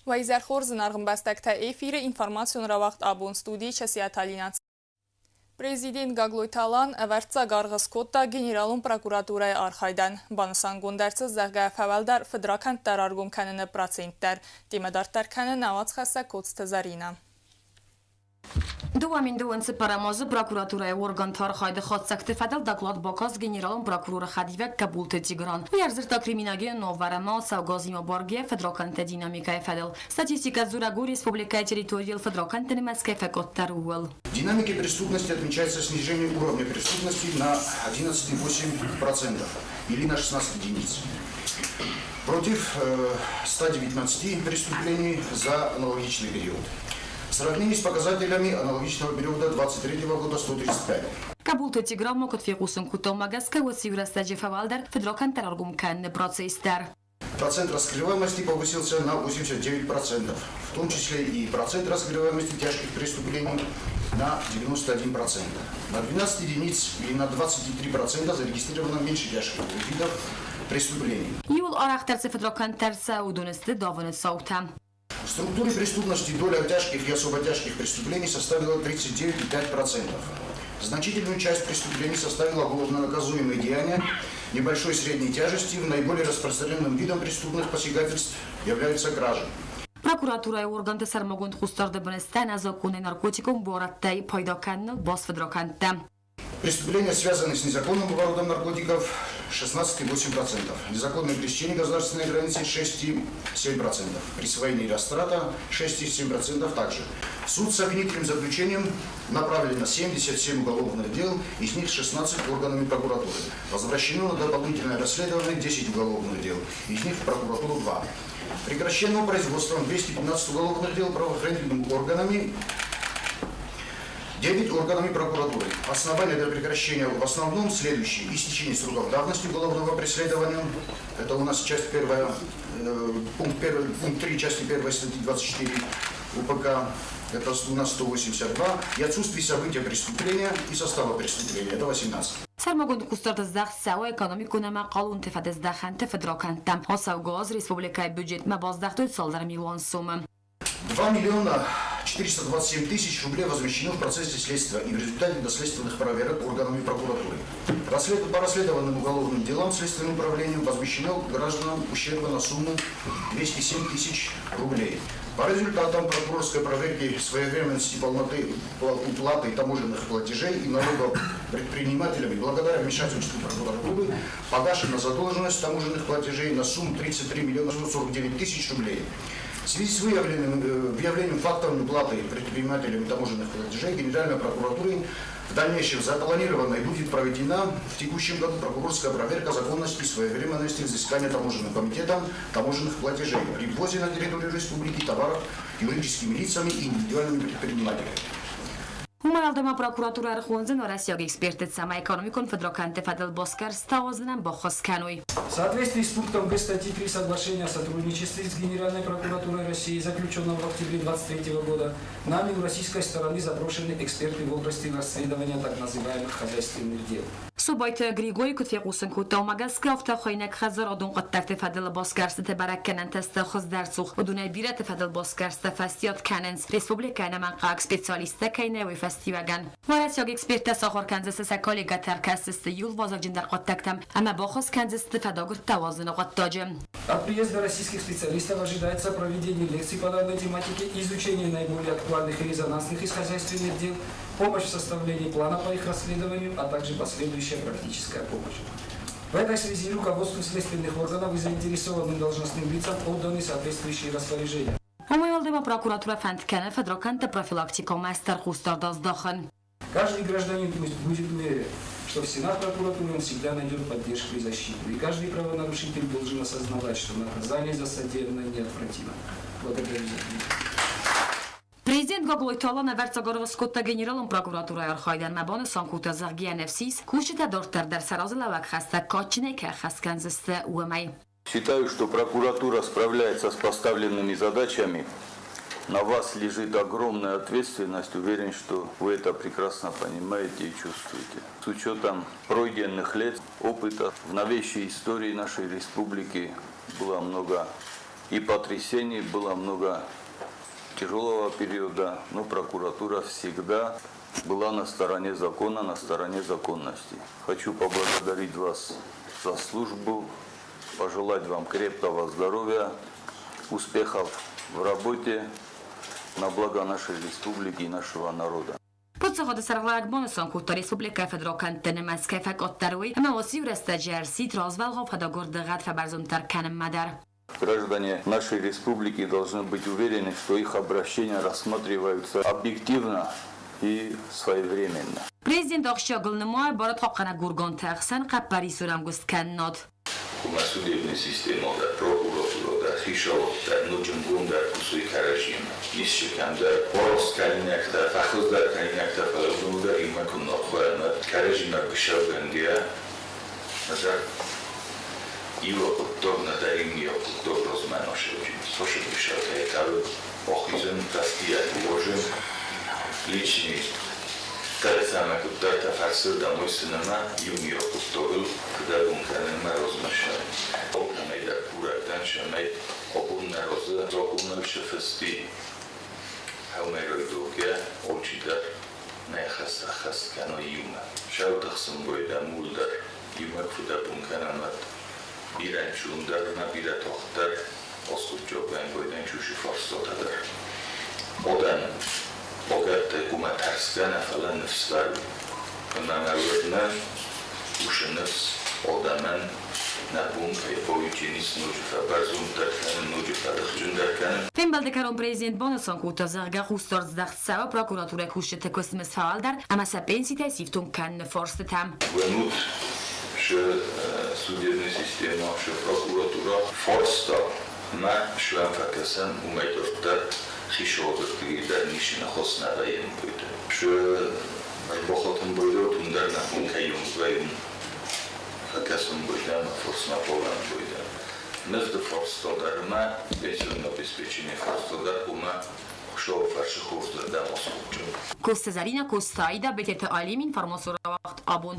Уӕ изӕр хорз, зынаргъ ӕмбӕстӕгтӕ, эфиры информацион рауагъд «Абон», студийы Часиаты Алинӕ. Президент Гаглойты Алан ӕвӕрццаг аргъ скодта Генералон прокуратурӕйы архайдӕн. Банысангонд ӕрцыд, зӕгъгӕ, фӕуӕлдӕр фыдракӕндтӕ раргом кӕныны процент дӕр. Темӕ дарддӕр кӕны нӕ уацхӕссӕг Коцты Зӕринӕ. 2024 азы прокуратурӕйы органты архайды хатдзӕгты фӕдыл доклад бакаст генералон прокуроры хӕдивӕг Кӕбулты Тигран. Уый ӕрдзырдта криминогенон ӕвӕрӕнмӕ ацӕугӕ баргӕ фыдракӕндты динамикӕйы фӕдыл. Статистикӕ дзурӕг у, республикӕйы территорийыл фыдракӕндты нымӕц кӕй фӕкъаддӕр, ууыл. В динамике преступности отмечается снижение уровня преступности на 11,8% или на 16 единиц против 119 преступлений за аналогичный период. В сравнении с показателями аналогичного периода 2023 года 135. Кӕбулты Тигран ма куыд фехъусын кодта, уымӕ гӕсгӕ уыцы иу рӕстӕджы фӕуӕлдӕр фыдракӕндтӕ раргом кӕныны процесс дӕр. Процент раскрываемости повысился на 89%, в том числе и процент раскрываемости тяжких преступлений на 91%. На 12 единиц или на 23% зарегистрировано меньше тяжких видов преступлений. Иууыл арӕхдӕр цы фыдракӕндтӕ ӕрцӕуы, уыдон сты давыны цаутӕ. В структуре преступности доля тяжких и особо тяжких преступлений составила 39,5%. Значительную часть преступлений составила уголовно наказуемые деяния небольшой средней тяжести. В наиболее распространенным видом преступных посягательств являются кражи. Прокуратурӕйы органты сӕрмагонд хъусдарды бын сты ӕнӕзакъонӕй наркотикон буарадтӕй пайда кӕныныл баст фыдракӕндтӕ. Преступления, связанные с незаконным оборотом наркотиков, 16,8%. Незаконное пересечение государственной границы 6,7%. Присвоение или растрата 6,7% также. В суд с обвинительным заключением направлено 77 уголовных дел, из них 16 органами прокуратуры. Возвращено на дополнительное расследование 10 уголовных дел, из них в прокуратуру 2. Прекращено производством 215 уголовных дел правоохранительными органами, 9 органами прокуратуры. Основания для прекращения в основном следующие. Истечение сроков давности уголовного преследования. Это у нас часть первая, пункт, 1, пункт 3 части 1 статьи 24 УПК. Это у нас 182. И отсутствие события преступления и состава преступления. Это 18. Сӕрмагонд хъусдард здӕхт цӕуы экономикон ӕмӕ хъалонты фӕдыздӕхӕнты фыдракӕндтӕм. Ацӕугӕ аз республикӕйы бюджетмӕ баздӕхтой цалдӕр милуан сомы. 2 миллиона 427 тысяч рублей возмещено в процессе следствия и в результате доследственных проверок органами прокуратуры. По расследованным уголовным делам Следственным управлением возмещено гражданам ущерба на сумму 207 тысяч рублей. По результатам прокурорской проверки своевременности полноты уплаты таможенных платежей и налогов предпринимателями благодаря вмешательству прокуратуры погашена задолженность таможенных платежей на сумму 33 миллиона 149 тысяч рублей. В связи с выявлением фактов неуплаты предпринимателями таможенных платежей Генеральной прокуратурой в дальнейшем запланирована и будет проведена в текущем году прокурорская проверка законности и своевременности взыскания таможенным комитетом таможенных платежей при ввозе на территорию республики товаров юридическими лицами и индивидуальными предпринимателями. Уымӕй уӕлдай ма прокуратурӕ ӕрхондзӕн уӕрӕсейаг экспертты, цӕмӕй экономикон фыдракӕндты фӕдыл басгӕрсттӕ ауадзынӕн баххуыс кӕной. В соответствии с пунктом Г статьи 3 Соглашения о сотрудничестве с Генеральной прокуратурой России, заключенного в октябре 2023 года, нами у российской стороны запрошены эксперты в области расследования так называемых хозяйственных дел. Цубайты Григори куыд фехъусын кодта, уымӕ гӕсгӕ афтӕ хуыйнӕг хӕдзарадон хъуыддӕгты фӕдыл басгӕрстыты бӕрӕггӕнӕнтӕ сты хуыздӕр цух. Уыдонӕй бирӕты фӕдыл басгӕрсттӕ фӕстиат кӕнынц, республикӕйы ӕнӕмӕнгхъӕуӕг специалисттӕ кӕй нӕй, уый фӕстиуӕгӕн. Уӕрӕсейаг эксперттӕ сахуыр кӕндзысты сӕ коллегӕты, ӕркӕсдзысты иууыл вазыгджындӕр хъуыддӕгтӕм ӕмӕ баххуыс кӕндзысты фӕдагуырдтӕ ауадзыны хъуыддаджы. От приезда российских специалистов ожидается проведение лекций по данной тематике, изучение наиболее актуальных и резонансных из хозяйственных дел, помощь в составлении плана по их расследованию, а также последующая практическая помощь. В этой связи руководству следственных органов и заинтересованным должностным лицам отданы соответствующие распоряжения. Уымӕй уӕлдай ма прокуратурӕ фӕнд кӕны фыдракӕндты профилактикӕмӕ стыр хъусдард аздахын. Каждый гражданин пусть будет уверен, что в стенах прокуратуры он всегда найдет поддержку и защиту. И каждый правонарушитель должен осознавать, что наказание за содеянное неотвратимо. Благодарю за внимание. Президент Гаглойты Алан ӕвӕрццаг аргъ скодта генералон прокуратурӕйы архайдӕн ӕмӕ банысан кодта, зӕгъгӕ, ӕнӕфсис кусджытӕ дарддӕр дӕр сӕ разылӕууӕг хӕстӕ кадджынӕй кӕй ӕххӕст кӕндзысты, уымӕй. Считаю, что прокуратура справляется с поставленными задачами. На вас лежит огромная ответственность. Уверен, что вы это прекрасно понимаете и чувствуете. С учетом пройденных лет, опыта, в новейшей истории нашей республики было много и потрясений, было много тяжелого периода, но прокуратура всегда была на стороне закона, на стороне законности. Хочу поблагодарить вас за службу, пожелать вам крепкого здоровья, успехов в работе на благо нашей республики и нашего народа. Паддзахады сӕргълӕууӕг банысан кодта, республикӕйы фыдракӕндты нымӕц кӕй фӕкъаддӕр, уый, ӕмӕ уыцы иу рӕстӕджы ӕрсидт развӕлгъау фӕдагуырды гъӕд фӕбӕрзонддӕр кӕнынмӕ дӕр. Граждане нашей республики должны быть уверены, что их обращения рассматриваются объективно и своевременно. Президент ахсджиагыл нымайы барадхъахъхъӕнӕг органты ӕхсӕн хъӕппӕрисон ӕмгуысткӕнынад. Кума судебный система дӕр, прокуратура дӕр, хицауад дӕр ноджы нгомдӕр кусой кӕрӕдзимӕ. Исчи кӕмдӕр бараст кӕнинӕгтӕ, фӕхуыздӕр кӕнинӕгтӕ, фӕлӕ уыдон дӕр иумӕ куыннӕ хъуамӕ кӕрӕдзимӕ быцӕугӕнгӕйӕ, нӕдӕр иу хъуыддаг, нӕдӕр иннӕ хъуыддаг размӕ нӕ сӕуджын. Цасы быцӕутӕй хъӕуы ахизын, фӕстиат уозын, личный кӕд ӕмӕ куыддӕртӕ фӕрсырдӕм уый иумиаг хъуыддагыл фыдӕбон кӕнынмӕ размӕ ссарын. Алкӕмӕй дӕр курӕг дӕн, цӕмӕй абон нӕ разы закъоныл цы фыст и, уымӕй райдайгӕ алчидӕр нӕ хӕс ӕххӕст кӕна иумӕ. Сӕутӕхсын байдӕм ууыл дӕр иумӕ фыдӕбон кӕнӕм, бирӕ ӕнцондӕр ӕмӕ бирӕ тагъддӕр аскъуыддзаггӕнӕн байдӕн чусы фарстатӕ дӕр. Адӕм богӕттӕй куымӕ тӕрсгӕ нӕ, фӕлӕ ныфс дарой. Ӕмӕ мӕ уырны, уыцы ныфс адӕмӕн нӕ бон кӕй бауидзӕнис ноджы фӕбӕрзонддӕр кӕнын, ноджы фӕтыхджындӕр кӕнын. Фембӕлды кӕрон президент банысан кодта, зӕгъгӕ, хъусдард здӕхт цӕуы прокуратурӕйы кусджыты куыстмызд фӕуӕлдӕр ӕмӕ сӕ пенситӕй сифтонг кӕныны фарстытӕм. Уынут, шы судебный система, шы прокуратура фарста мӕ суӕм фӕкӕсӕн, уымӕй дарддӕр хицауады рдыгӕй дӕр ницы ныхас нӕ вӕййы мбойты. Шы ӕрбахатын байдӕут, уым дӕр нӕ бон кӕй вӕййы фӕкӕсын бойдӕ ӕмӕ форсмӕ бавӕрын бойдӕ. Мызды фарста дӕр ӕмӕ пенсионное обеспечение фарста дӕр уымӕ Хуыцауы фӕрцы хорзырдӕм аскъуыдджын. Коцты Зӕринӕ, Коцты Аидӕ, Бететы Алим, информацион рауагъд Абон.